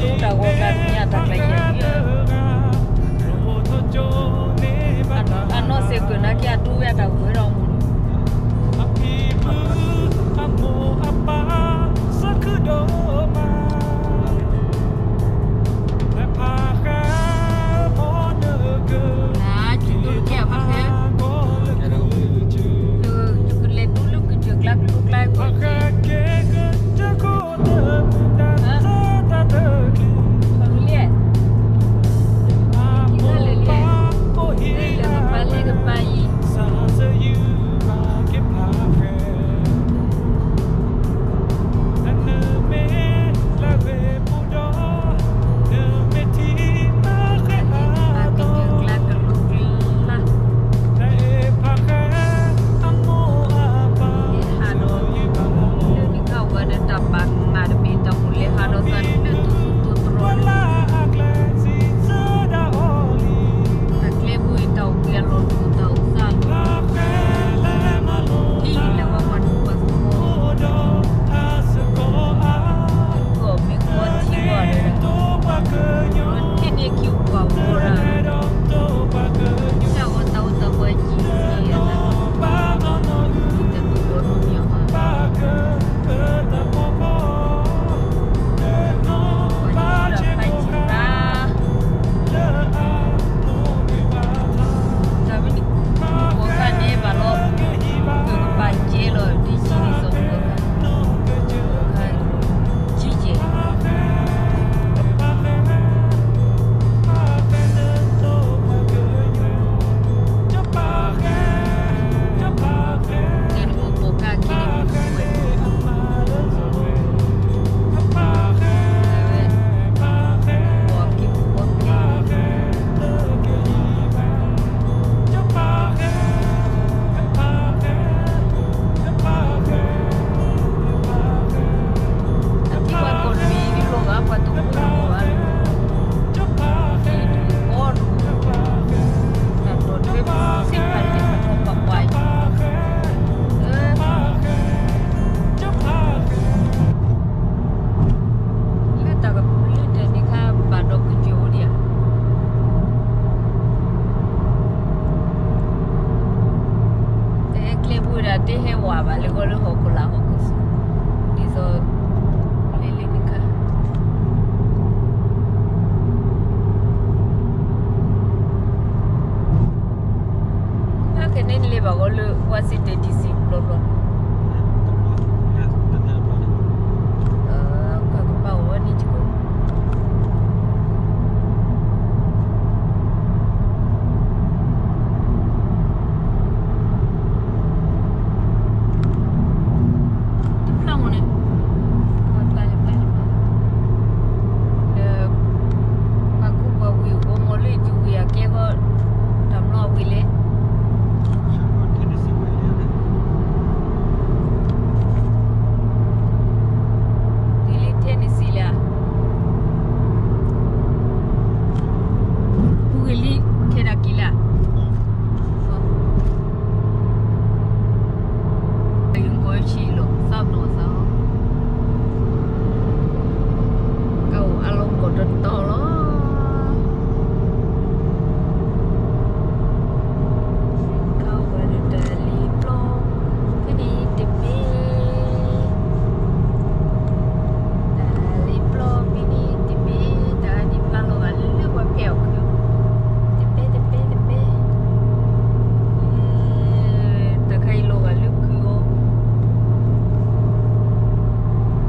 တၢ်ဂီၤကျါတမ့ၢ်အတၢ်ကျါယဲၢ်, အနီၢ်စ့ၢ်ကီးနာ်က့အတူၢ်ဝဲအတၢ်ဂီၤဝဲဒီးမူ, နကလဲၤတူၢ်လၢကစၢၢ်ကျါကလိကျါကွဲးက့ၤ ဟးဒီးလၢနံၣ်ခါဝဲဒီးတၢ်ပာ်မၤတဘ့ၣ် တၢ်မူလၢဟးဒီးသးဒုးလၢသူၣ်သူၣ်သီသီ, တၢ်ကျဲဘိအံၤ တၢ်အိၣ်က့ၤအလီၢ်တအိၣ် တၢ်အိၣ်သးလီၤ, ဟံၣ်လဲၤဝဲပှၤဒူပှၤသဝီ, ကီၢ်မ့ၢ်ကီၢ်ထံကီၢ်ဒီး ထံၣ်န့ၢ်ခံပှၤဝီဒီး တၢ်ဂီၤတၢ်အိၣ်တၢ်ပှဲၤကံၣ်ကံၣ်အသး, တၢ်ကတိၤနီၢ်မံၤအီၤ, ပှၤတၢ်ဖးယံၤရၣ်, တၢ်မ့ၢ်န့ၣ် ပှၤခါန့ၣ်ဘၣ်လီၤ, ကကဘၣ်ကဲလီၤဒ်ကံၣ်ဒ်သိးပှၤခါ, ကံၣ်ကဲ လၢတၢ်က လၢတၢ်န့ၣ်ခါဘၣ်ဒီးကစၢၢ်အိၣ်ဒံးဧါ, တဟဲကျဲဘိဒၣ် တဟဲဝးဘၣ်လၢဂီၢ်လၢဟီၣ်ခိၣ်လာ်ဟီၣ်ခိၣ်ဆူၣ်, ဒ်သိး လၢလၢန့ၣ်ခါ ဖဲခဲန့ၣ်လၢဘၣ်ဂီၢ်လၢ Washington D C ဘျီဘျီ, ကကပၤဝဲန့ၣ်က တဖျၢၣ်မ့ၢ်န့ၣ်, ဒီး ပှၤကူပှၤဝံၤ အိၣ်မူလၢယတူၢ်ဝံၤအကဲဂီၢ်, တၢ်မျီဝံၤလဲၣ်, တုၤလၢ Tennessee လဲၣ်, ဟူးဂ့ၤလံ Kentucky လဲၣ်. ကအိၣ်အလီၢ်ကီၢ်တတီၤလီၤ. ကအိၣ်ဝဲဒၣ်တၢ်လ့ပျီ ဖဲန့ၣ်တဘ့ၣ်, တၢ်လ့ပျီဖဲန့ၣ်တဘ့ၣ်, တၢ်အါန့ၣ်ဖျါလီၤဂာ်လၢပှၤဖဲအီၣ်ခု, တဘ့ၣ်တဘ့ၣ်တဘ့ၣ်, တၢ်ခါအံၤလီၤဂာ်လၢခုအီၤ,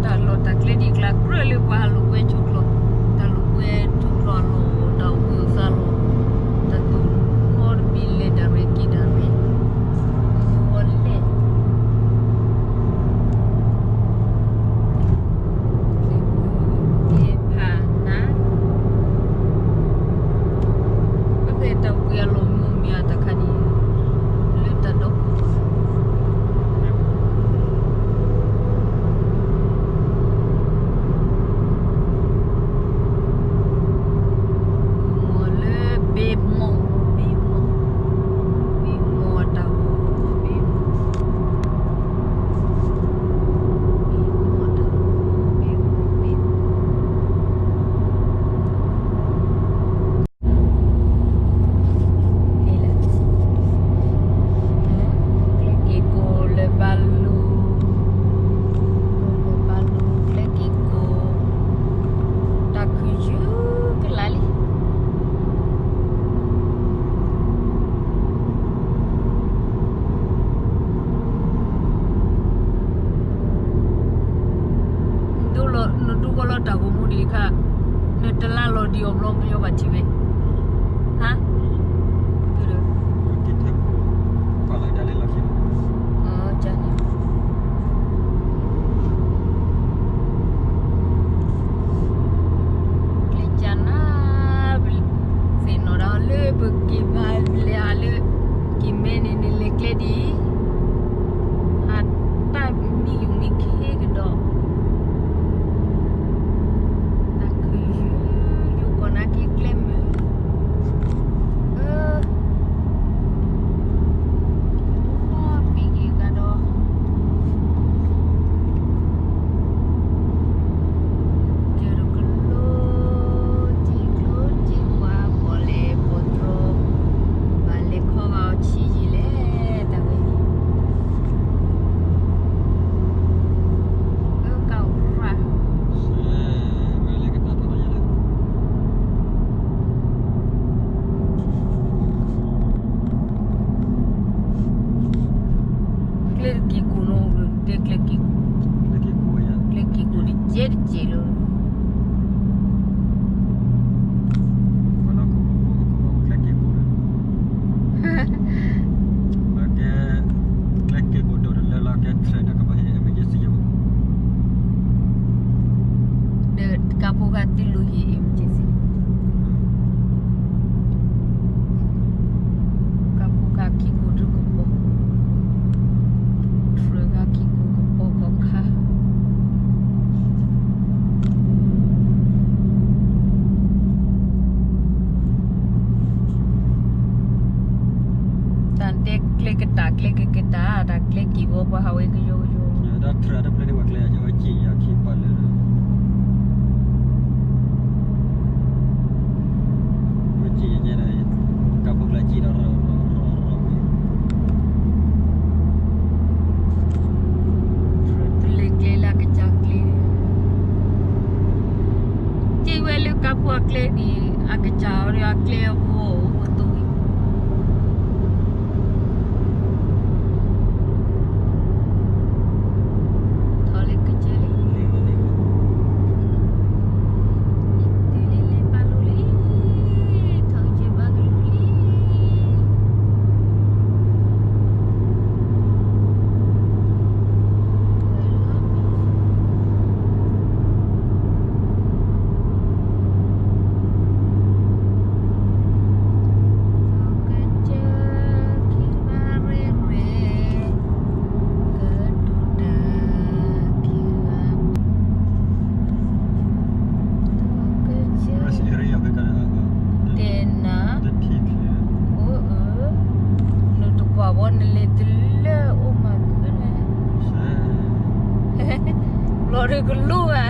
တၢ်လီၢ်တၢ်ကျဲဒ်ကျါကြၢးလၢပှၤဟးလိာ်ကွဲဆိကျိာ်, တၢ်လိာ်ကွဲ နဒူၣ်လီၤ နဒူၣ်ကီလီၤတၢ်ဂီၤမူဒံးအခါ, နတလါလီၤဒံးအီၤဘျီပယီၤဘၣ်ထံၣ်ဝဲ, ဟါ, ကန့ၣ် ကျဲကနၣ်, သ့ၣ်နီၣ်ဒၣ်လၢပက့ၤဘၣ်လဲၤလၢ က့ၤမဲန့ၣ် နလဲၤကျဲဒ်အံၤ, ဟးတၢ်မံယုာ်မံခ့ကဒီး, တၢ်ခုၣ်ယုာ်ယုာ်ကီးနာ်က့ကျဲမုာ်, အၢ ပံၤက့ၤကဒီး, ကၢၢ်တကလိ, ကၢၢ်တကလိကၠ့ပှၤပီၣ်လဲၣ်ပီၣ်တြီၤ, ဘၣ်လဲၤခီဂာ်အီၤဆံးယံာ်လဲၣ် တၢ်ဝဲ, အၢကၢ်ရၣ် ကျဲက့ၤကိၣ်နီၤ, တဲကျဲက့ၤကိၣ်, ကျဲက့ၤကိၣ်တကဲးတကဲးလီၤ, ကျဲက့ၤကိၣ်, ကဲ ကျဲက့ၤကိၣ်ဒိၣ်တလၢလီၤ ကဲ train ဒီးကဘၣ်ဟ့ၣ် emergency ယၤ, ဒီးကးဖိဂၤတလူၤဟ့ၣ် emergency ကးဖိဂၤခံကိၣ်ဒုကပီၤ, train ဂၤခံကိၣ်ကပီၤကီၢ်ခါ တၢ်တဲကျဲကတၢၢ် ကျဲကကတၢၢ် တၢ်ကျဲက့ၤဝဲပှၤဟးဝဲကယိကယိ, တၢ် train တဖျၢၣ်န့ၣ် ပှၤကျဲ အဝဲက့ၤယၤခံပာ်လၢ ဝဲက့ၤယၤညါဒီး ကးဖိကျဲက့ၤဒီး ရီရီရီရီ တလဲၤကျဲလၢအကစၢ်ကျဲ, က့ၤဝဲလၢကးဖိအကျဲန့ၣ် အကစၢ်အီၤဒီးအကျဲအဖိအိၣ်ဝဲသိးဝံၤ ထီၣ်လၢကစၢၢ်လံ, တုၤလံလံပာ်လိၤလံ, ထီၣ်ကစၢၢ်ဘၣ်ကလူၤလံ. တဲနၤ, အိၣ်အၢ, နတကွၢ်ဘၣ် နလဲၤတလၢအိၣ်မးကလဲၣ်, ဘျီဒုးကလိၣ်ဧါ,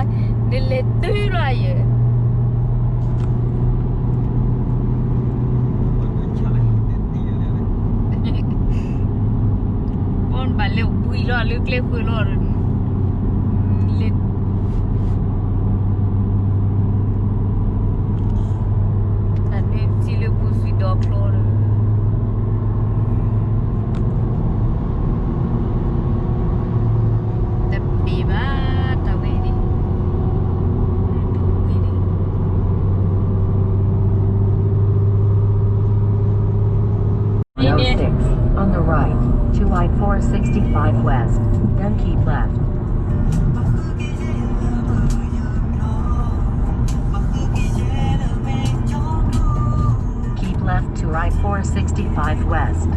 နလဲၤတုၤလီၤယဲၢ် ပီၢ်နဘၣ်လဲၤဝံၤလီၤလၢကျဲဃုာ်လီၤ, လဲၤ တၢ်နုၤစံးလၢပူၤစံးဒီးချီဒီး တပ့ၤဘၣ် တၢ်ဝဲဒၣ် တဝံၤဒၣ် Six, on the right, to I four sixty-five west, then keep left. Keep left to I four sixty-five west.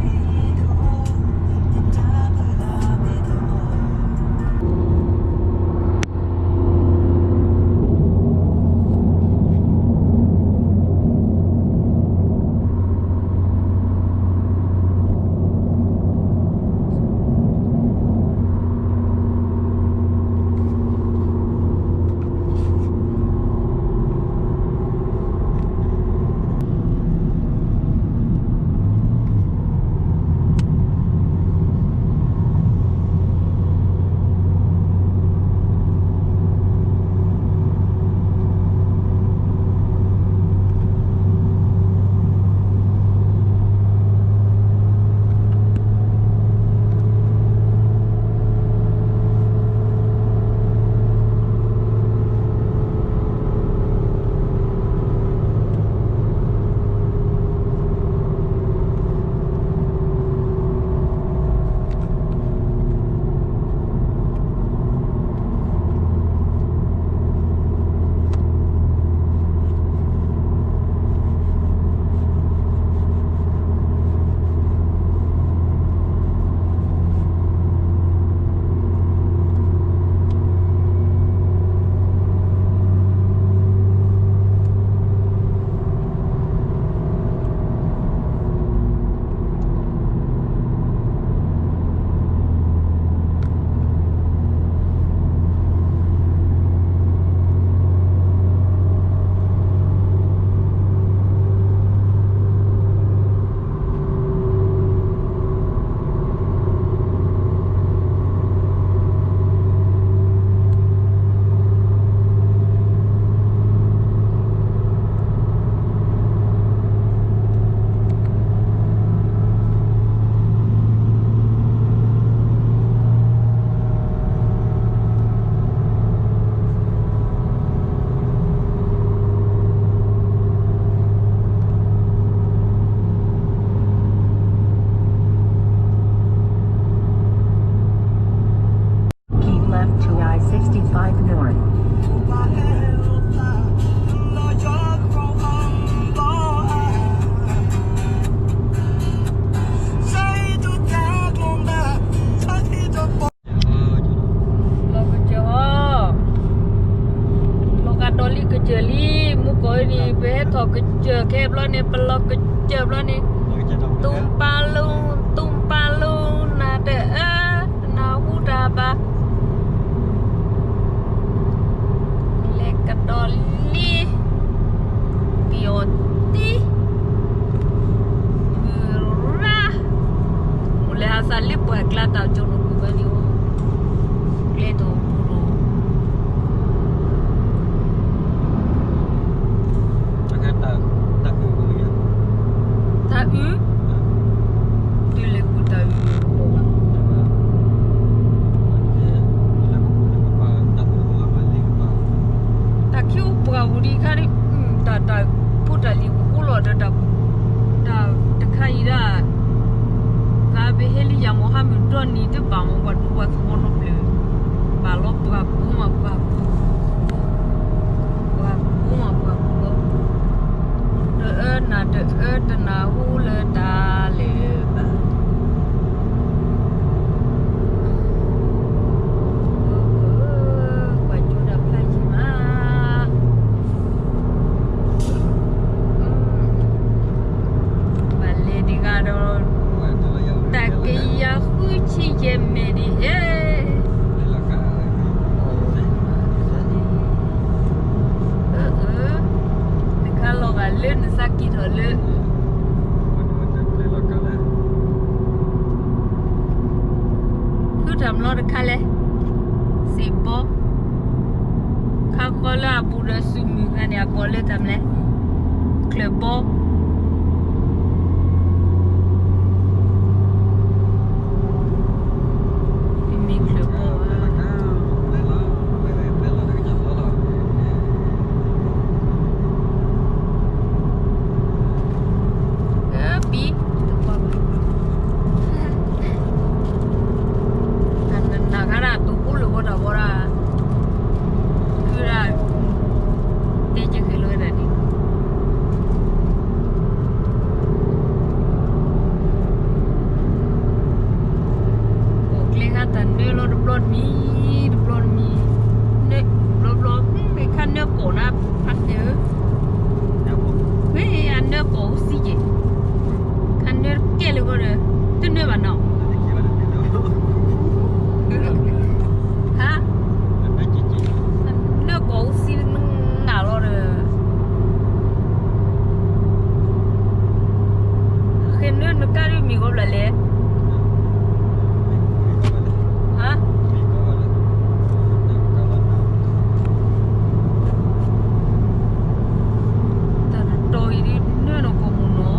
လံကစၢၢ်လံ, မူကီၢ်အံၤန့ၣ် ပဟဲထီၣ်ကစၢၢ်ခဲဘျီန့ၣ် ပလီၤကစၢၢ်ဘျီန့ၣ်, တူၢ်ပာ်လူၤ, တူၢ်ပာ်လူၤ, နၤတအၢ, နၢ်ဟူတၢ်ဘၣ်, လဲၤကဒီးလံ, ပယီၤတံၢ်, မုၢ်ရၢ်, အိၣ်လၢဟးစးလၢပှၢ်ကျါတၢ်ကၠိနီၢ်ပူၤဝဲန့ၣ်, ကျဲထီၣ်ပူၤလီၤ. တၢ်အုး, တုၤလဲၤဃုတၢ်အုး, တၢ်ခံအိၣ်ပှၤဝူၤဒံးခါဒံး, တၢ်တၢ်ဖိတၢ်လံၤပူၤအိၣ်လီၤဒီး တၢ်တခါအံၤဒၣ်, ဂၤပဟဲလံယၤမ့ၢ်ဟါမုၢ်ဒီနံၤတဘၣ်မ့ၢ်ပှၤဒူပှၤသဝီနီတဖျၢၣ်, ဘၣ်လီၤပှၤပူၤမးပှၤပူၤ, ပှၤပူၤမးပှၤပူၤ, တအၢနၤတအၢတနၢ်ဟူလၢတၢ်လၢၤဘၣ်. ပှၤကၠိတၢ်ဖးယံၤမး, ပှၤလဲၤဒံးဂၤဒီး, တၢ်ကယၤဃုဆံယဲၢ်မဲာ်ဒံးဧဲ, နခါလီၤဂာ်လၢနသးက့ၤထီၣ်လၢ ဖုတၢ်မျီတခါလဲၣ်, စံးဘီ, ခါဃီလၢအဘူးဒီးစူးမုၢ်ခါန့ၣ် အကိးလၢတၢ်မလဲၣ်, ချၢၣ်ဘီ, မ့ၢ်ချၢၣ်ဘီဧါ. အၢ ပံၤ, နနၤခါဒၣ် တိာ်ဖိလၢဝီတၢ်ဝီဒၣ်, ဖုဒၣ်, တဲကဲဃဲၤလီၤဝဲဒၣ်န့ၣ်, အိၣ်ကျဲခါတၢ်နၢလီၤတဘျီတမံၤ, တဘျီတမံၤ, နၢဘျီဘျီ, မ့ၢ်ခါနၢကိာ်နၤ, ဖးစဲးဧၢ, ဝဲအနၢကိာ်အိၣ်စံကဲး, အနၢတကဲလၢၤဃီဒီး, တနၢဘၣ်နီၤ, ဟါ, နၢကိာ်အိၣ်စံနငၣ်လီၤဒီး ဃဲနၢနကါဒ်မ့ၢ်ဂီၤဘျီလဲၣ်, ဟါ, တၢ်တတီၤအံၤဒ်နၢနကိာ်မုၢ်နီၤ,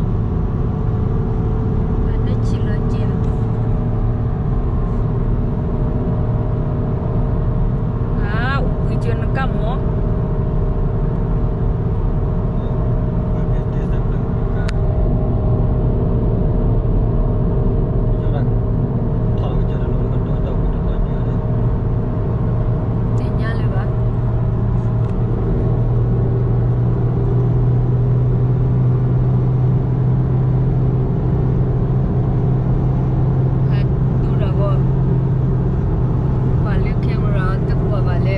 နၢဆံးလီၤကဲးလီၤ. အါ, အိၣ်ကွံာ်စၢၤနကါမီၤ. သ့ၣ်ညါလၢၤဘၣ်. ဟဲဒိတၢ်ဂီၤ, ပှၤလၢ camera တကွၢ်ဘၣ်လၢ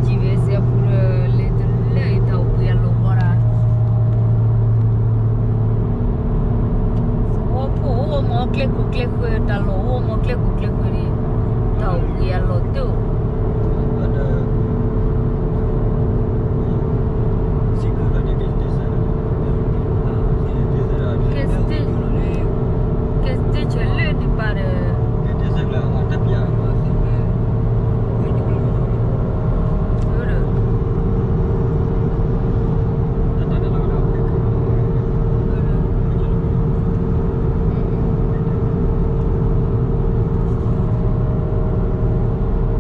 စံးဝဲစဲးဖိလၢ လဲၤတလၢအံၤတၢ်အိၣ်ဘှံးအလီၢ်ဘီဒၣ် သဝီဖိအိၣ်မီကျဲခိၣ်ကျဲဃၢၤ တၢ်လီၢ်အိၣ်မီကျဲခိၣ်ကျဲဃၢၤန့ၣ် တၢ်အိၣ်ဘှံးအလီၢ်တအိၣ် ကဲစတ့ၣ်, ကဲစတ့ၣ်ဆၢလၢန့ၣ်ပၢ်ဒီး, တၢ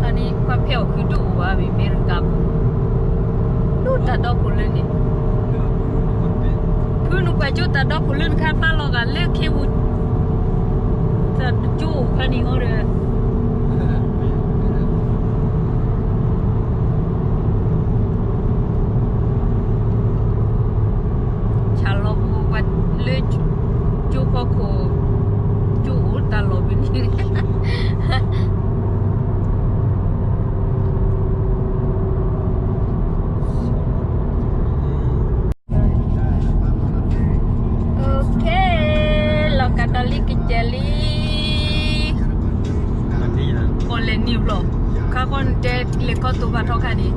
်န့ၣ် ပှၤဖဲအီၣ်ခုဒိၣ်အိၣ်ဘၣ် မ့ၢ်မ့ၢ်တကးဖိ, ဒိၣ်တၢ်ဒီခိၣ်လၢန့ၣ်, ဖုနကွၢ်ကၠိတၢ်ဒီခိၣ်လၢနခါဖျါလီၤဂာ်လၢခ့ပူၤ, တၢ်ကၠိအိၣ်ဖဲန့ၣ်ဟီဒီး ဆၣ်လီၤပှၤလၢကၠိဖီခိၣ်, ကၠိအိၣ်တၢ်လီၢ်ဖဲန့ၣ်, တိၢ်ဖးထီခါန့ၣ်,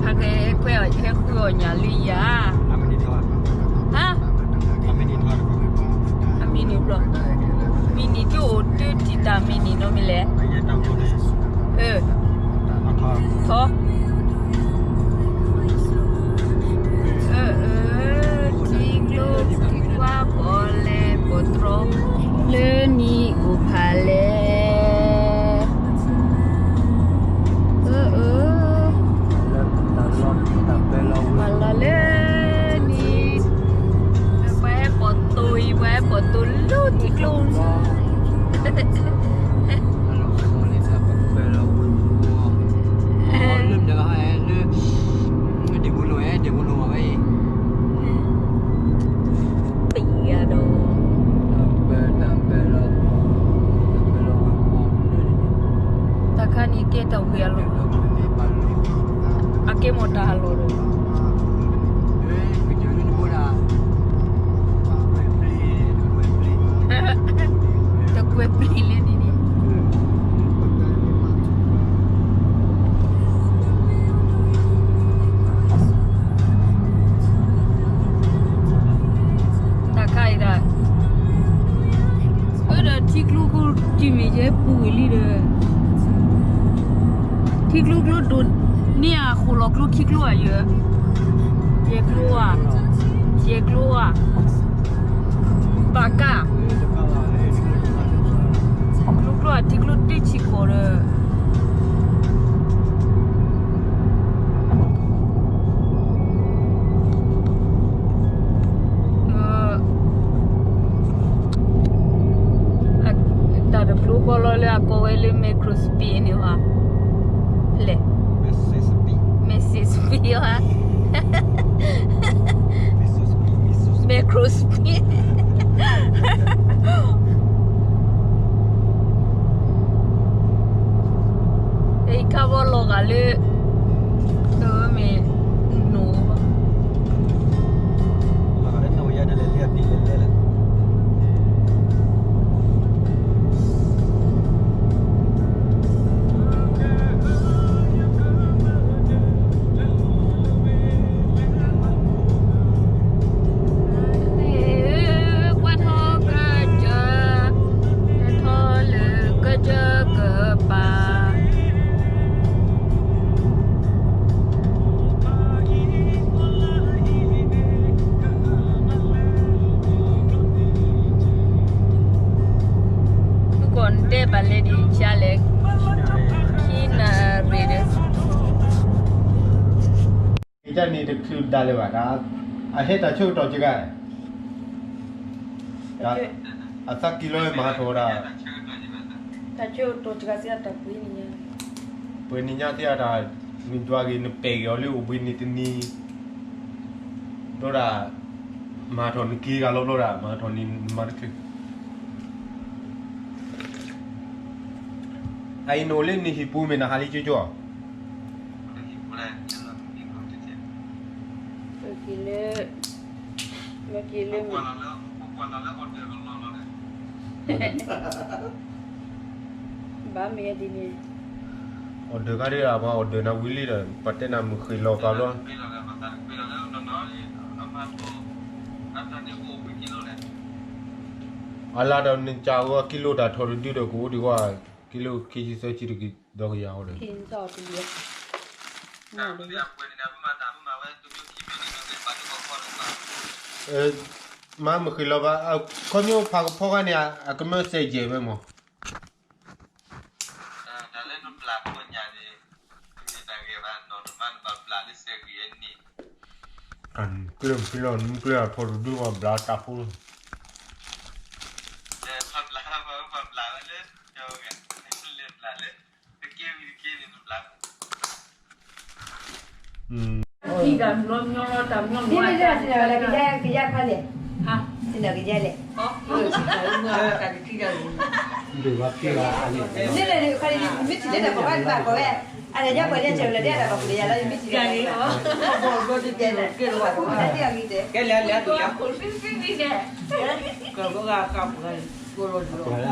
ဟဲခွဲးအီၤ ဟဲဃုအီၣ်ညၣ်လၢယၤ, ဟါ, အမံၤနံၤဘျီ, မံၤနံၤတအိၣ်တၢ်တံာ်တာ်မံၤနံၤနီတမံၤလဲၣ်, ထီ ထံကျိကံကွၢ်ပီၣ်လဲၣ်ပီၣ်တြီ, လၢနံၤအိၣ်ဖးလဲၣ်, ပှၤလီၤလၢနံၤ, ပှၤဟဲပိာ်တိၤအံၤ ပှၤဟဲပိာ်တိၤလၢထံကျိ ပယီၤဒီး တၢ်ခါန့ၣ်ကဲတၢ်ဝံၤအလီၢ်, အကဲမီၢ်တၢ်အလီၢ်ဒီး တကွဲပျံၤလဲၣ်န့ၣ်န့ၣ် တၢ်ခါအံၤဒၣ် အၢဒီးထံကျိကျိတံၢ်မ့ၢ်ယဲပူၤဝံၤလံဒီး ထံကျိကျိဒိၣ်န့ၢ်အဃိလီၤကျိခံကျိဧါယဲ, ယဲကျိဧါ, ယဲကျိဧါ, ဘၣ်ကၣ်, ကျိကျိဧါထံကျိတ့ၢ်ဆံးကီးဒီး တၢ်တဖျိဃီလီၤလၢအကိးဝဲလၢ micro speed န့ၣ်ဧါ, လဲၣ်, message speed ဧါ, micro speed အံၤခါဘီလီၤဂာ်လၢ တမ့ၢ်နိၣ် ကွၢ်ထီၣ်ကစၢၢ်, ကွၢ်ထီၣ်လၢကစၢၢ်ကပၤ သုကီၢ်နတဲဘၣ်လဲၣ်ဒ်ဆါလဲၣ်, ခံနၣ်ရံၣ်ဒီး ကန့ၣ်တချုးဒၣ်လၢၤဘၣ်, အဟဲတၢ်ဆၢကတီၢ်ကဂၤ, အသးက့ၤလီၤမၤထီၣ်ဒၣ်, တၢ်ဆၢကတီၢ်ကဂၤစ့ၢ်တၢ်ပှ့ၤနံၤညါ, ပှ့ၤနံၤညါသ့ၣ်အတၢ် နဒွးဂ့ၤ နပဲာ်က့ၤအီၤလၢအိၣ်ဘှံးနံၤတနံၤ, ဒီးဒၣ် မၤထီၣ်နက့ၤဂၤလီၤဘျီဒၣ် မၤထီၣ်န့ၣ် နမၤတချုး အအံၤနအိၣ်လၢနဟံၣ်ပူၤမ့ၢ်နဟးလံကၠိကၠိဧါ, လၢ လၢ ဘၣ်မ့ၢ်ဒ်န့ၣ် order ခါဒ်ပှၤ order နၤဝံၤလံဒီး ပှၤတဲနၤမုၢ်ဃ့ၢ်လီၤပာ်ဘျီ အလၢဒီးနကးဝဲကံလိတၢ်ထီၣ်တဒုဒီး ကအိၣ်ဒံးဝဲ ကံလိခံဆံသၢဆံတက့ၤဒီးကယၤအီၤဒီး မ့ၢ်မုၢ်ဃ့ၢ်လီၤဘၣ် ခီဖျိဖးကဖီခါန့ၣ် အကမၢစဲးယဲၢ်ဝဲမး တၢ်လၢနဘျးဖိညၣ်န့ၣ် တမ့ၢ်တၢ်ဂ့ၤဘၣ် နီၢ်တမါနဘၣ်ဘျးလၢစဲးဂ့ၤအနံၣ် ကျဲမုၢ်ကျဲလီၤ နမုၢ်ကျဲလီၤထီၣ်တဒု ပှၤဘျးတၢ်ဖိလီၤ ဘျးဝဲလၢ ဘျးဝဲလၢ တကဲဝံၤတကဲန့ၣ် နဘျး ဒ်တၢ်မျီမျီတၢ်မျီမျီ ကယါခါလဲၣ် ကယါလဲၣ် န့ၣ်န့ၣ် ခါန့ၣ် မ့ၢ်ထံၣ်လၢတၢ်ပီၣ်ဘၣ်တဘၣ်ကီးဝဲ အတၢ်ညါပှၤဒ်ဆဲးလၢဒ်အတၢ်ပီၣ်ပူၤတယၤလီၤ ယမ့ၢ်ထံၣ်လၢန့ၣ် ကဲလၢလဲၣ်တယၤ ကဲလၢကပူၤ အပှၤလၢ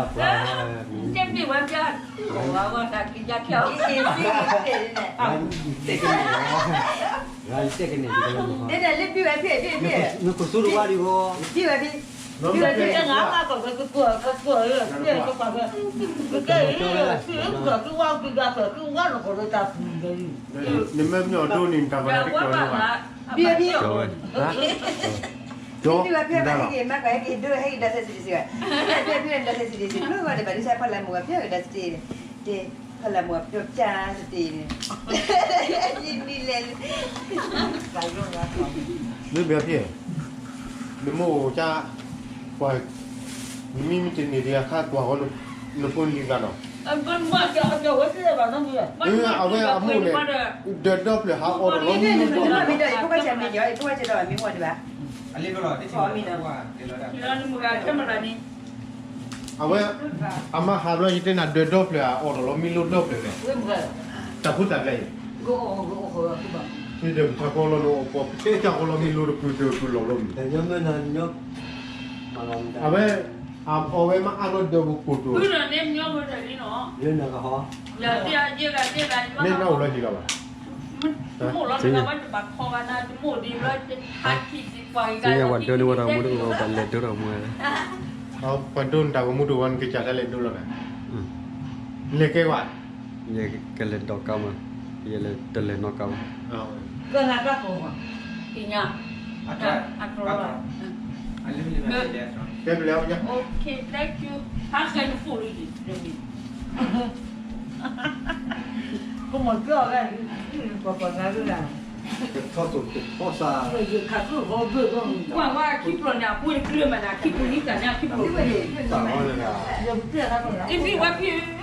အပှၤ တဲမ့ၢ်ဝဲပျၢ် ဝဲဝဲတၢ်ကံယါခဲအီၤ တဲကန့ၣ် တဲဒၣ်လၢဘံၣ်ဝဲဖံၣ် ဘံၣ်ဝဲဖံၣ် နကစိတဝါဒံးဂီၢ် ဘံၣ်ဝဲဖံၣ် ဘံၣ်ဝဲဖံၣ် ကဲငါမၤကီၢ်ကကွၢ် ကကွၢ် ကကွၢ် ကကွၢ် ကကွၢ် ကကွၢ် ကကွၢ် ကကွၢ် နမ့ၢ်မ့ၢ်အဒိန့ၣ် နတၢ်ဘၣ်တကီၢ်လၢၤဘၣ် ဘံၣ်ဝဲဖံၣ် ကၠီ ဘံၣ်ဝဲဖံၣ် ဟဲက့ၤမၤကီၢ် ဟဲက့ၤဒိ ဟဲက့ၤဒီးစဲးစံးစံးဝဲ ဘံၣ်ဝဲဖံၣ်ဒီးစဲးစံးစံး ကျိဝဲဒီးဘၣ်ဒုးစဲးဖီလာ်မုၢ်ဝဲဖံၣ်ဒီးစတ့ တဲ ဖီလာ်မုၢ်ဝဲဖံၣ်ဒီးပျၢ်စတ့န့ၣ် ယနံၤလဲၣ် မ့ၢ်ဘံၣ်ဝဲဖံၣ် နမိၢ်အိၣ်ကၢ် ပှၤ နမ့ၢ်မ့ၢ်တန့ၢ်ဒံးအခါ ကွၢ်ဃီ နဖိနလံၤသးနီၤ အဝဲအမိၢ်န့ၣ် ဒၢးဒီဖျၢၣ်ဟးအီၣ်ဒီးလီၤမံၤလီၤ မ့ၢ်ဒီး ယဖိခွါဆံးမံၤဒီး ယဖိခွါဆံးဒီးမံၤဝဲဒံးဘၣ် အလံမ့ၢ်လီၤ အဝဲ အမါဟးဘျီယတဲနၤ ဒၢးဒီဖျၢၣ်အီၣ်ဒီးလီၤမံၤလီၤဒီဖျၢၣ်န့ၣ် တၢ်ဖိတၢ်ကျဲအံၤ ဒီးပထးကီလီၤ ပတဲတၢ်ကီလီၤမံၤလီၤတကုာ်တကုာ်လီၤလီၤမံၤ အဝဲ အဝဲမ့ၢ်အါလီၤဒီးပကိၢ်တိၢ် မ့ၢ်နအိၣ်လီၤဟံၣ်လီၤဘၣ် ကဲ ပှၤဒိန့ၢ်ဝဲတၢ်မူတအိၣ်ဘၣ် လဲၤဒိတၢ်မူဝဲ ပှၤဒိန့ၢ်တၢ်ကမူတအိၣ်ဘၣ် နကစၢ်တၢ်လဲၤဒိလီၤနၤ လဲၤကဲဝဲ ယကလဲၤဒီးကါမး ယလဲၤတလဲၤနီၢ်ကါဘၣ် ကဲဘျီ ကမီၤကၠီၣ်ဂၤ ပှၤပှၤဂၤဂၤ ကထီၣ်သိးကထီၣ်စၢ် ကွၢ်ဝဲခံပျီၢ်န့ၣ် အပူၤတကျၢၤမးန့ၣ် ခံပျီၢ်နံၣ်တၢ်န့ၣ် ခံပျီၢ် တဘံၣ်ဝဲဖံၣ်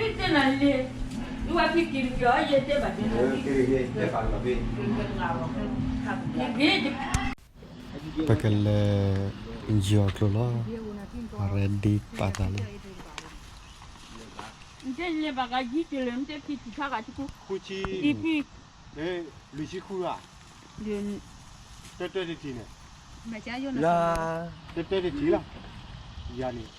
တဲနၤလဲၣ် ဘံၣ်ဝဲဖံၣ်က့ၤတက့ၤအီၤ ယတဲဘၣ်တဲနၤ ပကလဲၤယီၤကျိၤလီၤ ready ပာ်သးလံ နတဲလဲၤဘၣ်ဂၤယံၤတလၢ နတဲဖံၣ်ထံၣ်ခါဂၤတကူ ဃုဆံ တဖံၣ် လွံၢ်ဆံဃုဂၤ တၢတၢတထံၣ်န့ၣ် တၢတၢတထံၣ်လီၤ ယၤန့ၣ်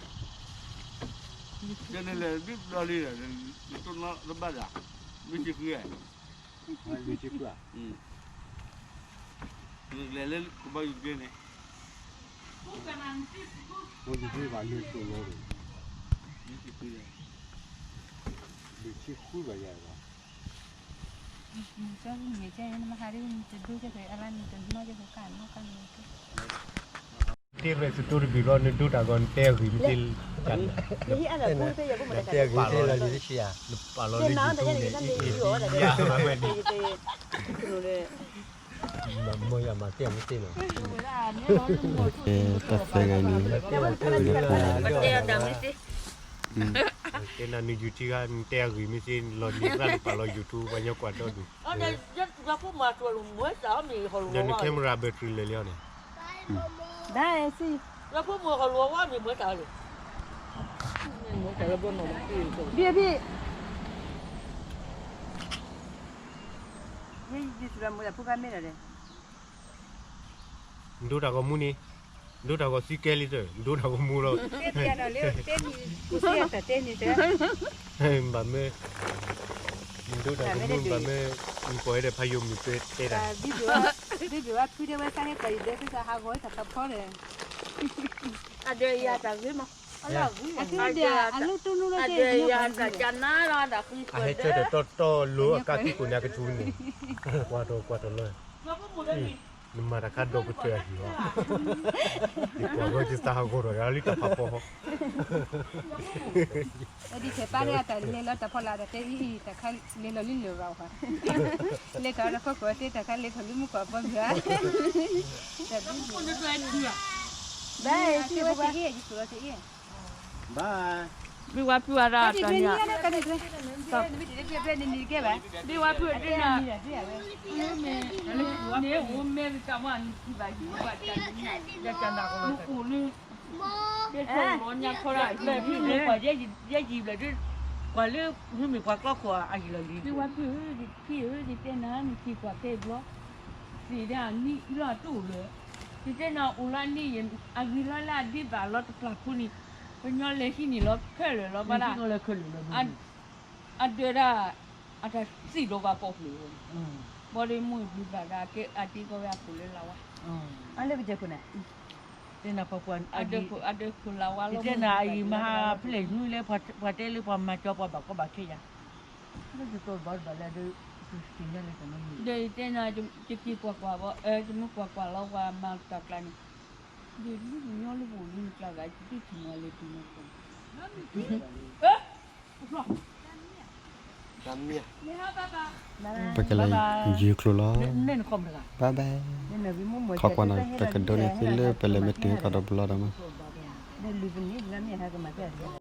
ယန့ၣ်လဲၤဒုးဘျီလံ တဘၣ်ဒၣ် လွံၢ်ဆံဃု လွံၢ်ဆံဃုဧါ လဲၤလၢကဘီယူၤကျဲန့ၣ် ဘီယူၤကျဲဘၣ်လၢကၠိလီၤ လွံၢ်ဆံဃု လွံၢ်ဆံဃုဘၣ်ယၤဘၣ် တ့ရဲၣ်သုတိတဘ့ၣ်ဘျီ နဒိတၢ်ဂီၤနတဲအဂ့ၢ်မ့ၢ်သ့ နတဲအဂ့ၢ်မ့ၢ်သ့လီၤလံတဆံဧါ နပာ်လီၤလၢ YouTube န့ၣ် အံၤ အံၤ အံၤ တၢ်သဲဂၤန့ၣ် တဲနၤနယူၤထံဂၤ နတဲအဂ့ၢ်မ့ၢ်သ့ လီၤနံၤသၣ်နပာ်လီၤ YouTube ပှၤညီကွၢ်ဒီဒူၣ် ဒီးန camera battery လဲၤလံအီၤန့ၣ် ဘံၣ်ဘံၣ် နဒိတၢ်ဂီၤမူန့ၣ် နဒိတၢ်ဂီၤသံကဲလံသၢ နဒိတၢ်ဂီၤမူလီၤ ဘၣ်မ့ၢ် နဒိတၢ်ဂီၤမူ ဘၣ်မ့ၢ် နပှၤဝဲဒီးဖးယိၤမုၣ်တဲတဲတၢ် ဘံၣ်ဘံၣ်ဝဲဖုဒဲဝဲ ကါဟဲကွၢ်ယဒဲ သုသးဟးဂီၤတၢ်ခီဖီဒီး အဒဲယၤတၢ်ဂ့ၤမး အဒဲယၤတၢ်ကနါလီၤ တၢ်ဃံ အဟဲဆၢထၢၣ်တီတီလိၤအကါခံကိးန့ၣ် အကထူန့ၣ် ကွၢ်တီကွၢ်တီလီၤ နမၤတၢ်ခါဒီးကတၢၢ်အဟံၣ်လီၤ ယကွၢ်ဝဲယသးဟးဂီၤဒီး ယလံတၢ်ဖးဖီ ဒ်ဖဲပၢ်လၢအတၢ်လဲၤလီၤတၢ်ဖီလာ်တၢ်တဲအံၤ တၢ်ခါလဲၤလီၤလံလၢာ်ဘၣ်ဝဲ လဲၤထီၣ်တၢ်ဖီခိၣ်တဲတၢ်ခါလဲၤထီၣ်လံမူခိၣ်အပီၢ်ဘၣ် ဘၣ် ဘၣ် ဘံၣ်ဝဲဖုအရၣ်တၢ်န့ၣ် ဘံၣ်ဝဲဖုဒ်န့ၣ် မ့ၢ် မ့ၢ်အိၣ်မဲရကၤမး နထံၣ်ဘၣ်ယံၤဘၣ်တၢ်န့ၣ် နအိၣ်လၢ ကဲလီၤညါခီရၣ် ယံၤဘျဲၣ်ဒ် ကွၢ်လၢ မ့မ့ၢ်ပှၤကျီခိၣ်အဟံၣ်လီၤလံ ဘံၣ်ဝဲဖုဧၢ ယဖံဧၢ ယတဲနၤ နက့ၤကွၢ်ကဲဘျီ သ့ၣ်ဒၣ်နံၣ်လီၤတအိၣ်လၢ ယတဲနၤအိၣ်လၢနံၣ် အဂ့ၤလီၤလၢအဒ့ဘၣ်လီၤတပျၢ်ဖိန့ၣ် ပညီလဲၤဟံးန့ၢ်လီၤခဲလၢာ်လီၤဘၣ်ဒၣ်, အဒၢးဒၣ်, အတၢ်စံၣ်ဒီးပှၤကိးဖျၢၣ်ဝဲ, ဘၣ်ဒီးမိၢ်ဘျုးဘၣ်ဒၣ်ကဲ အတံၤကီၢ်ဝဲအခိၣ်လၢလၢ်ဝါ, အလၢကစၢၢ်ခိၣ်န့ၣ်, အဒၢးခိၣ်လၢ်ဝါလီၤ, တဲနၤအံၤမၤဖဲလဲၣ်နွံလဲၣ် ပှၤတဲလၢပှၤမၤကၠီပှၤဘၣ်ကီဘၣ်ခဲယၤ, လၢယတိၢ်ဘၣ်ဘၣ်လၢအဒၢး, ဒီးယတဲနၤ, ယက့ၤကွၢ်ကွၢ်ဘၣ်, ယမ့ၢ်ကွၢ်ကွၢ်လီၤပှၤမၤတၢ်ကျါန့ၣ်, ဒ်လၢပညီလၢပအိၣ်လၢနကျါဂၤ ယတထံၣ်မၤလၢပူၤန့ၣ်, ပကလဲၤယုၢ်ချိၣ်လီၤ, bye bye, ခီကွၢ်နၤ ပကဒိးန့ၢ်သုလၢပလဲၤမ့ၢ်တုၤဟဲကီၢ်ဒီးဘျီဒီးမး